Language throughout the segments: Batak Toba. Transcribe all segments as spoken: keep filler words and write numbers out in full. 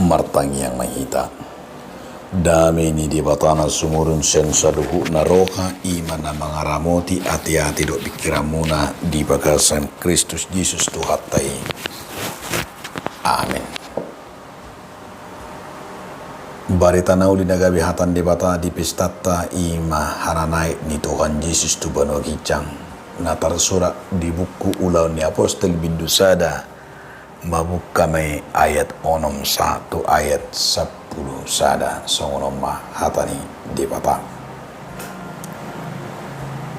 Martangiang ma hita. Dame ni Debata na sumurung sian saluhutna roha, i ma na mangaramoti ateate dohot pingkiranmuna di bagasan Kristus Jesus Tuhanta i. Amen. Barita na uli na gabe hata ni Debata di pestanta i ma hananaek ni Tuhan Jesus tu banua ginjang, na tarsurat di buku Ulaon ni Apostel bindu sada. Mamungka ma i ayat onom sahat tu ayat sampulu sada, songon on ma hata ni Debata.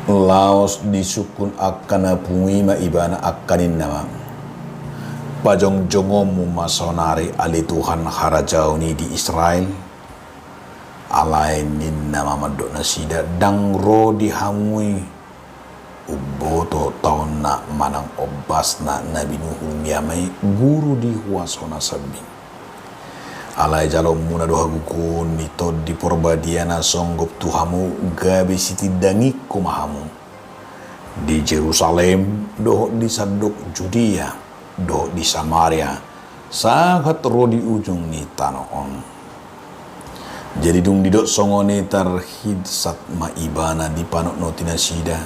Laos disungkun angka na pungu i ma ibana, angka ninna ma: Pajongjongonmu ma saonari, ale Tuhan, harajaon i di Israel. Alai ninna ma mandok nasida: Ndang ro di hamu i umboto taonna manang ombasna na binuhulmi Ama i guru di huasona sambing. Alai jaloonmuna do hagogoon ni Tondi Porbadia na songgop tu hamu, gabe sitindangingku ma hamu di Jerusalem dohot di sandok Judea dohot di Samaria, sahat ro di ujung ni tano on. Jadi dung didok songon i, tarhinsat ma ibana dipanotnoti nasida.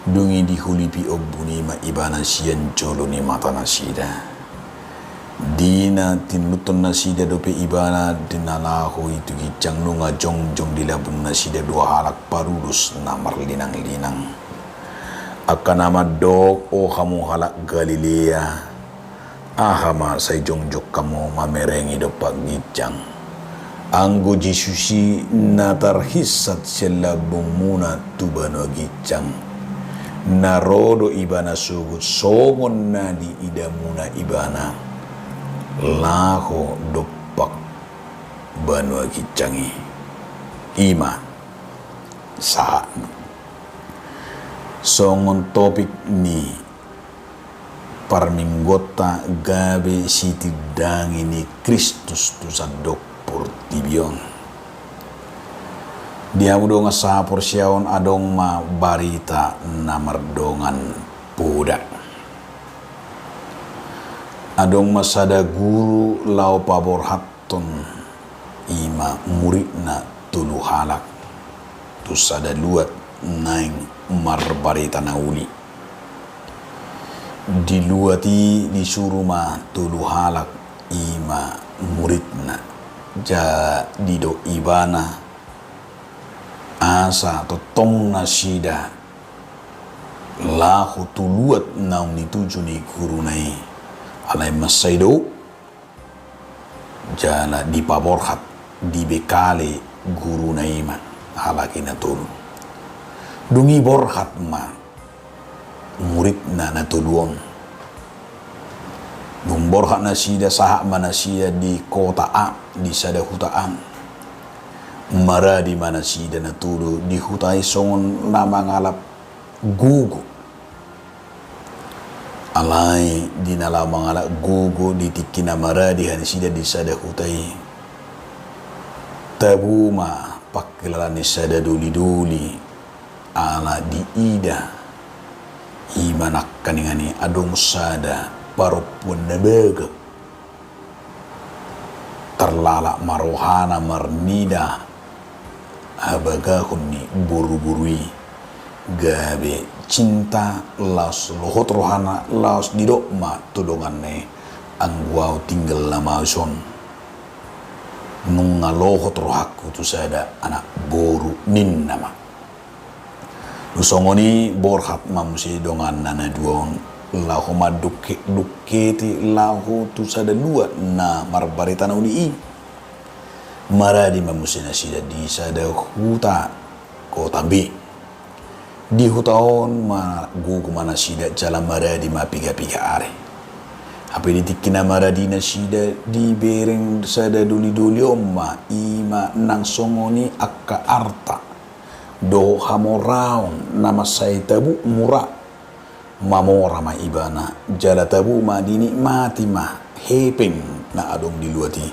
Dung i dihulipi ombun i ma ibana sian jolo ni matanasida. Di na tinuluthon nasida dope ibana di na laho i tu ginjang, nunga jongjong di lambung nasida dua halak parudos na marlinanglinang. Angka na mandok: O hamu halak Galilea, aha ma sai jongjong hamu mamerengi dompak ginjang? Anggo Jesus i na tarhinsat sian lambungmuna tu banua ginjang, na ro do ibana sogot songon na diidamuna ibana laho dompak banua ginjang i. I ma sahatna. Songon topik ni parmingguonta, gabe sitindangi ni Kristus tu sandok portibi on. Di hamu dongan sahaporseaon, adong ma barita na mardongan poda. Adong ma sada guru laho paborhat ton i ma muridna tolu halak tu sada luat naeng marbarita na uli. Di luat i disuru ma tolu halak i ma muridna. Jadi didok ibana asa tongtong nasida laho tu luat naung nituju ni guruna i. Alai mansai dao. Jala dipaborhat, dibekali guruna i ma halak i na tolu. Dung i borhat ma muridna na tolu on. Dung borhat nasida, sahat ma nasida di kota A, di sada huta A. Maradi ma nasida na tolu di huta i songon na mangalap gogo. Alai di na laho mangalap gogo, di tingki na maradi nasida di sada huta i, tabo ma pangkilalaan ni sada dolidoli. Ala diida i ma nangkaningan i adong sada parompuan na bagak. Tarlalap ma rohana marnida habagahon ni boruboru i. Gabe cinta, laos lohot rohana, laos didok ma tu donganna i: Anggo ahu tinggal nama ahu dison. Nunga lohot rohangku tu sada anak boru, ninna ma. Dung songon i borhat ma muse donganna na dua on laho mandungketdungketi laho tu sada luat na marbarita na uli i. Maradi ma muse nasida di sada huta kota B. Di huta on ma gogo ma nasida jala maradi ma pigapiga ari. Hape di tingki na maradi nasida dibereng sada dolidoli on ma, i ma nang songon i angka arta dohot hamoraon na mansai tabo mura. Mamora ma ibana jala tabo ma dinikmati ma hepeng na adong di luat i.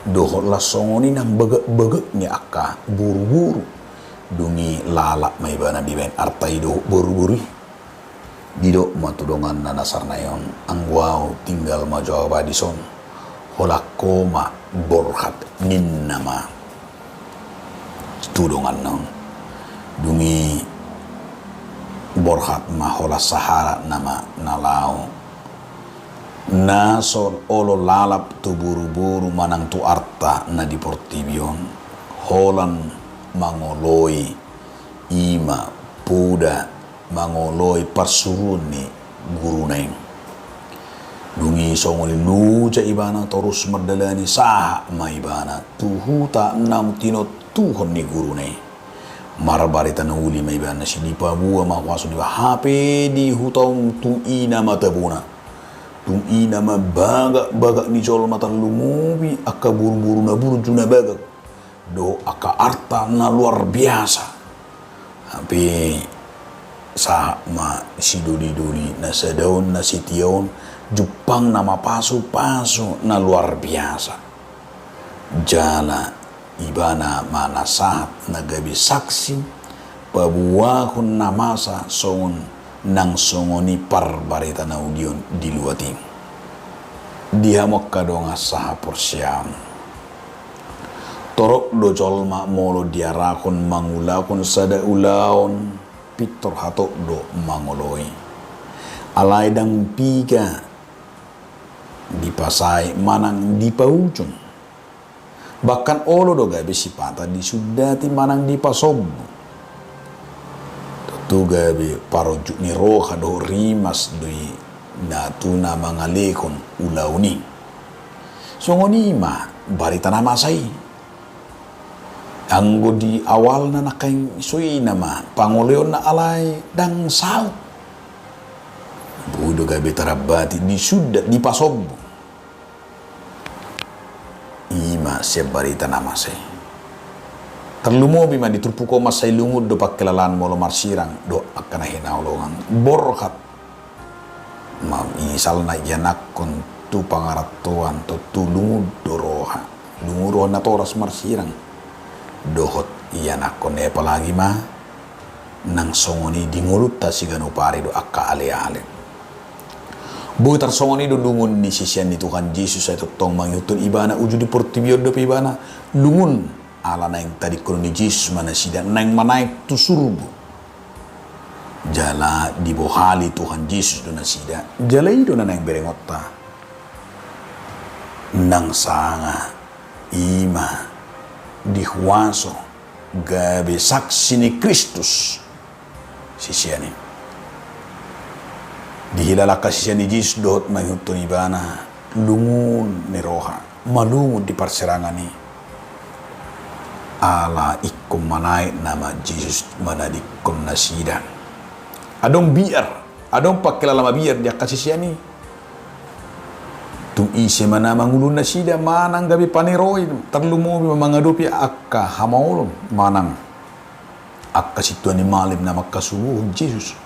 Dohot las songon i nang bagakbagak ni angka boruboru. Dung i lalap ma ibana dibaen arta i dohot boruboru i. Didok ma tu donganna na sarna i on: Anggo ahu tinggal ma jo ahu ba dison. Holan ho ma borhat ninna ma tu donganna on. Dung i borhat ma holan sahalak nama na laho na so olo lalap tu boruboru manang tu arta na di portibi on, holan mangoloi, i ma poda mangoloi parsuruon ni guruna i. Dung i songon i loja ibana torus mardalani, sahat ma ibana tu huta naung tinontuhon ni guruna i. Marbarita na uli ma ibana, sai dipaboa ma huaso ni Debata, hape di huta on tung i nama tabona. Tung i nama bagak-bagak ni jolma, tarlumobi angka boruboru na burju na bagak dohot angka arta na luar biasa. Hape sahat ma sidolidoli na sada on, na setia on, jumpang nama pasupasu na luar biasa. Jala ibana ma na sahat na gabe saksi paboahon na masa songon nang songon i parbarita na uli on di luat i. Di hamu angka dongan sahaporseaon, torop do jolma molo diarahon mangulahon sada ulaon, pintor hatop do mangoloi. Alai ndang piga dipasae manang dipaujung. Bahkan olo do gabe sipata disundati manang dipasombu. Tontu gabe parunjuk ni roha dohot rimas do i na tu na mangalehon ulaon i. Songon i ma barita na masa i. Anggo di awalna nangkin so i nama pangoloionna, alai ndang saut. Boi do gabe tarambati, disundat, dipasombu. I ma sian barita na masa i. Tarlumobi ma di turpuk on, mansai lungun do pangkilalaan molo marsirang dohot angka na hinaholongan. Borhat ma misalna ianakhon tu pangarantoan, tontu lungun do roha. Lungun roha natoras marsirang dohot ianakhon, apalagi ma nang songon i di ngolunta siganup ari dohot angka aleale. Boi tarsongon i do lungun ni sisean ni Tuhan Jesus, sai tongtong mangihuthon ibana uju di portibi on dope ibana lungun, ala naeng tadingkonon ni Jesus ma nasida naeng manaek tu surgo. Jala dibohali Tuhan Jesus do nasida, jala i do na naeng berengonta. Nang sanga i ma di huaso gabe saksi ni Kristus sisean i. Dihilala angka sisean ni Jesus dohot mangihuthon ibana lungun ni roha, malungun di parsirangan i. Ala ingkon manaek nama Jesus manadingkon nasida. Adong biar, adong pangkilala mabiar di angka sisean i. Tung ise ma na mangulahon nasida manang gabe paneroi, tarlumobi ma mangadopi angka hamaolon manang angka sintua ni malim na mangkasuruhon Jesus.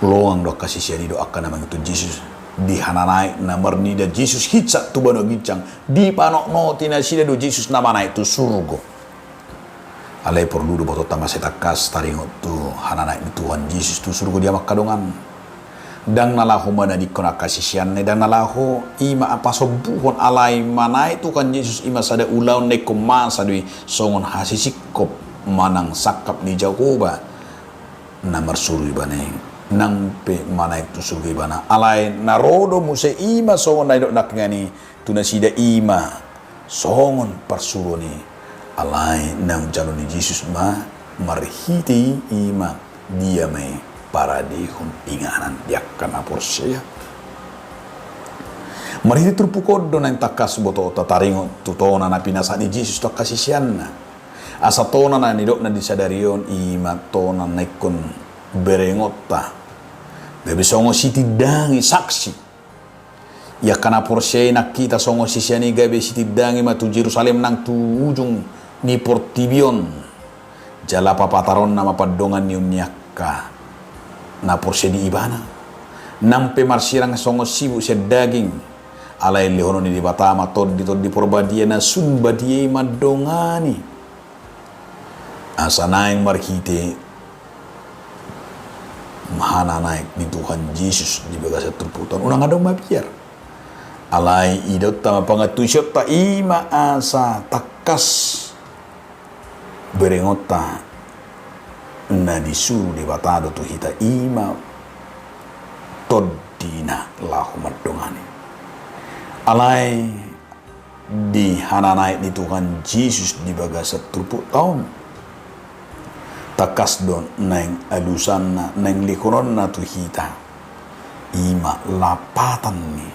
Longang do angka sisean i dohot angka na mangihuthon Jesus. Di hananaek na marnida Jesus hinsat tu banua ginjang, dipanotnoti nasida do Jesus na manaek tu surgo. Alai porlu do botoonta mansai tangkas taringot tu hananaek ni Tuhan Jesus tu surgo di hamu angka dongan. Ndang na laho manadingkon angka siseanna i, ndang na laho i ma pasombuhon, alai manaek Tuhan Jesus i ma sada ulaon na ingkon masa do i songon hasisingkop manang sangkap ni Jahowa na marsuru ibana i. Nang pe manaek tu surgo ibana, alai na ro do muse i ma songon na nidok nangkiningan i tu nasida, i ma songon parsuruon i. Alai naung jalo ni Jesus ma marhite i, i ma dia ma i paradehon inganan di angka na porsea. Marhite turpuk on do naeng tangkas botoonta taringot tu tona na pinasahat ni Jesus tu angka siseanna. Asa tona na nidokna di sadari on i ma tona na ingkon berengonta gabe songon sitindangi, saksi. Ia angka na porsea i nang hita songon sisean i gabe sitindangi ma tu Jerusalem nang tu ujung ni portibi on. Jala papataronna ma pandonganion ni angka na porsea di ibana. Nang pe marsirang songon sibuk sian daging, alai lehonon ni Debata ma Tondi, Tondi Porbadia na sun badia i mandongani. Asa naeng marhite hananaek ni Tuhan Jesus di bagasan turpukta on, unang adong mabiar. Alai idaonta ma pangantusionta i ma asa tangkas berengonta na disuru Debata do tu hita i ma tondina laho mandongani. Alai di hananaek ni Tuhan Jesus di bagasan turpukta on, tangkas do naeng alusanna, naeng lehononna tu hita i ma lapatan ni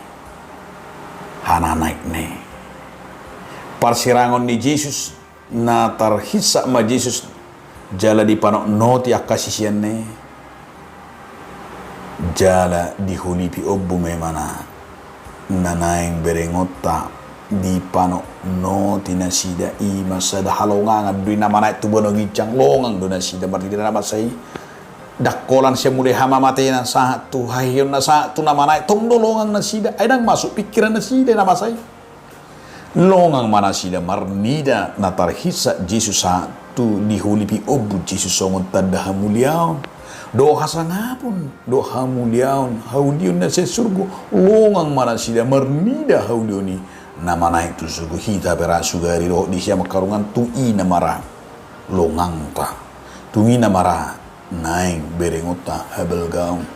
hananaekna i. Parsirangon ni Jesus, na tarhisap ma Jesus jala dipanotnoti angka siseanna i, jala diholipi ombu ma ibana. Na naeng berengonta dipanotnoti nasida i ma sada halongangan do i na manaek tu banua ginjang. Longang do nasida marnida na masa i. Ndang holan sian mulai hamamatena sahat tu haheheonna sahat tu na manaek, tong do longang nasida. Ai ndang masuk pikiran nasida na masa i. Longang ma nasida marnida na tarhisap Jesus sahat tu diholipi ombu Jesus songon tanda hamuliaon dohot hasangapon dohot hamuliaon, haulion na sian surgo. Longang ma nasida marnida haulion i na manaek tu surgo. Hita pe ra sugari dohot disi, amang angka dongan, tung i na ma ra longangta, tung i na ma ra naeng berengonta habalgaon.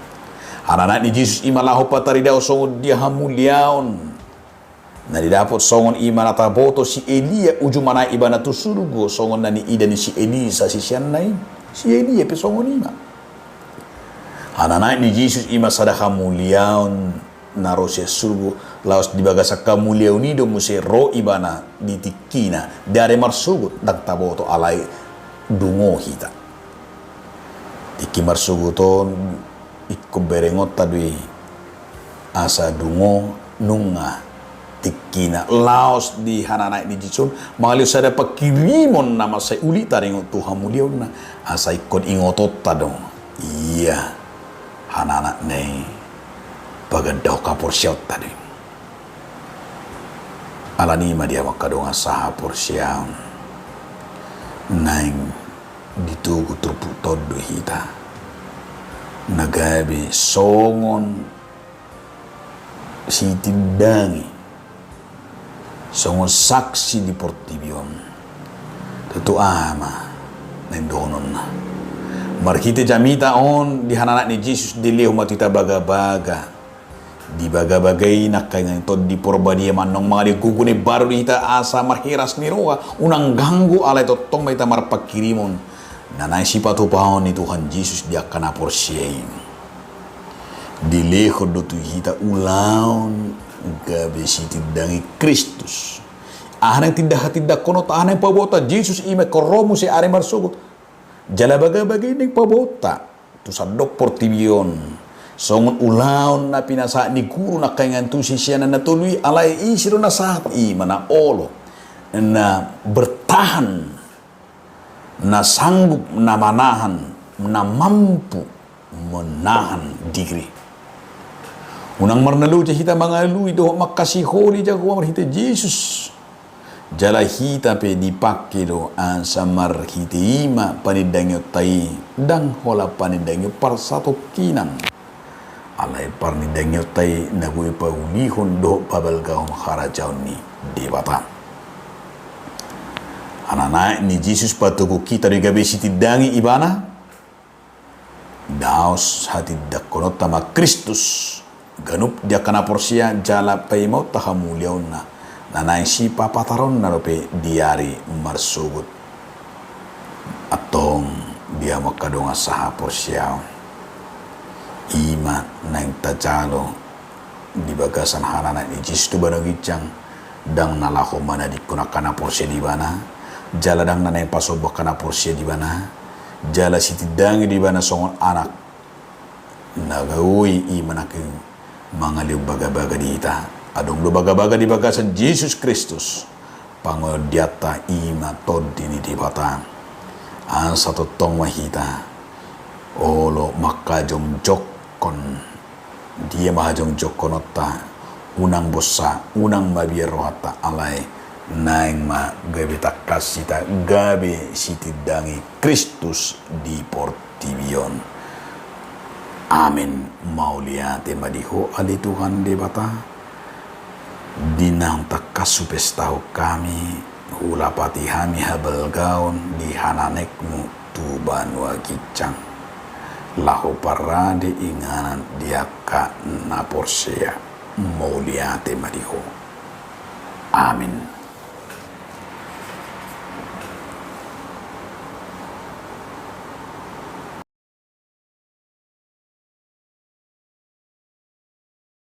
Hananaek ni Jesus i ma laho pataridaon songon dia hamuliaon na didapot. Songon i ma na taboto si Elia, uju manaek ibana tu surgo songon na niida ni si Elisa siseanna i. Si Elia pe songon i ma. Hananaek ni Jesus i ma sada hamuliaon na ro sian surgo, laos di bagasan hamuliaon i do muse ro ibana di tingkina di ari marsogot. Ndang taboto, alai dungo hita. Tingki marsogot on ingkon berengonta do i asa dungo nunga tingkina. Laos di hananaek ni Jesus on mangalehon sada pangkirimon na mansai uli taringot tu hamuliaonna, asa ingkon ingotonta do ia hananakna i, pagandahon haporseaonta do i. Alani i ma di hamu angka dongan sahaporseaon, naeng ditogu turpukta on do hita na gabe songon sitindangi, songon saksi di portibi on. Tutu aha ma naeng dohononna? Marhite jamita on di hananaek ni Jesus dilehon ma tu hita bagabaga. Di bagabaga i nangkaningan i Tondi Porbadia ma annon mangalehon gogo na imbaru di hita asa marhiras ni roha, unang ganggu, alai tongtong ma hita marpangkirimon na naeng sipatupaon ni Tuhan Jesus di angka na porsea i. Dilehon do tu hita ulaon gabe sitindangi Kristus. Aha naeng tinda hatindangkononta, aha naeng paboaonta? Jesus i ma ingkon ro muse ari marsogot. Jala bagabaga i naeng paboaonta tu sandok portibi on songon ulaon na pinasahat ni guru nangkaningan tu siseanna na tolu i. Alai ise do na sahat? I ma na olo, na bertahan, na sanggup, na manahan, na mampu menahan diri. Unang marnaloja hita mangalului dohot mangkasiholi jago marhite Jesus. Jala hita pe dipangke do asa marhite i ma panindangionta i, ndang holan panindangion parsatongkinan, alai panindangionta i na boi paulihon dohot pabalgahon harajaon ni Debata. Hananaek ni Jesus patogu hita do i gabe sitindangi ibana. Daos hatindangkononta ma Kristus ganup di angka na porsea jala paimaonta hamuliaonna na naeng sipapataronna dope di ari marsogot. Antong di hamu angka dongan sahaporseaon, i ma naeng tajalo di bagasan hananaek ni Jesus tu banua ginjang. Ndang na laho manadingkon angka na porsea di ibana, jala ndang na naeng pasombu angka na porsea di ibana, jala sitindangi do ibana songon anak na gaoi. I ma nangkin mangalehon bagabaga di hita. Adong do bagabaga di bagasan Jesus Kristus, pangondianta, i ma Tondi ni Debata. Asa tongtong ma hita olo mangkajongjongkon. Dia ma hajongjongkononta? Unang bosa, unang mabiar rohanta, alai naeng ma gabe tangkas hita gabe sitindangi Kristus di portibi on. Amen. Mauliate ma di Ho ale Tuhan Debata, Di naung tangkas hupestahon hami, hulapati hami habalgaon di hananekmu tu banua ginjang, laho parade inganan di angka na porsea. Mauliate ma di Ho. Amin.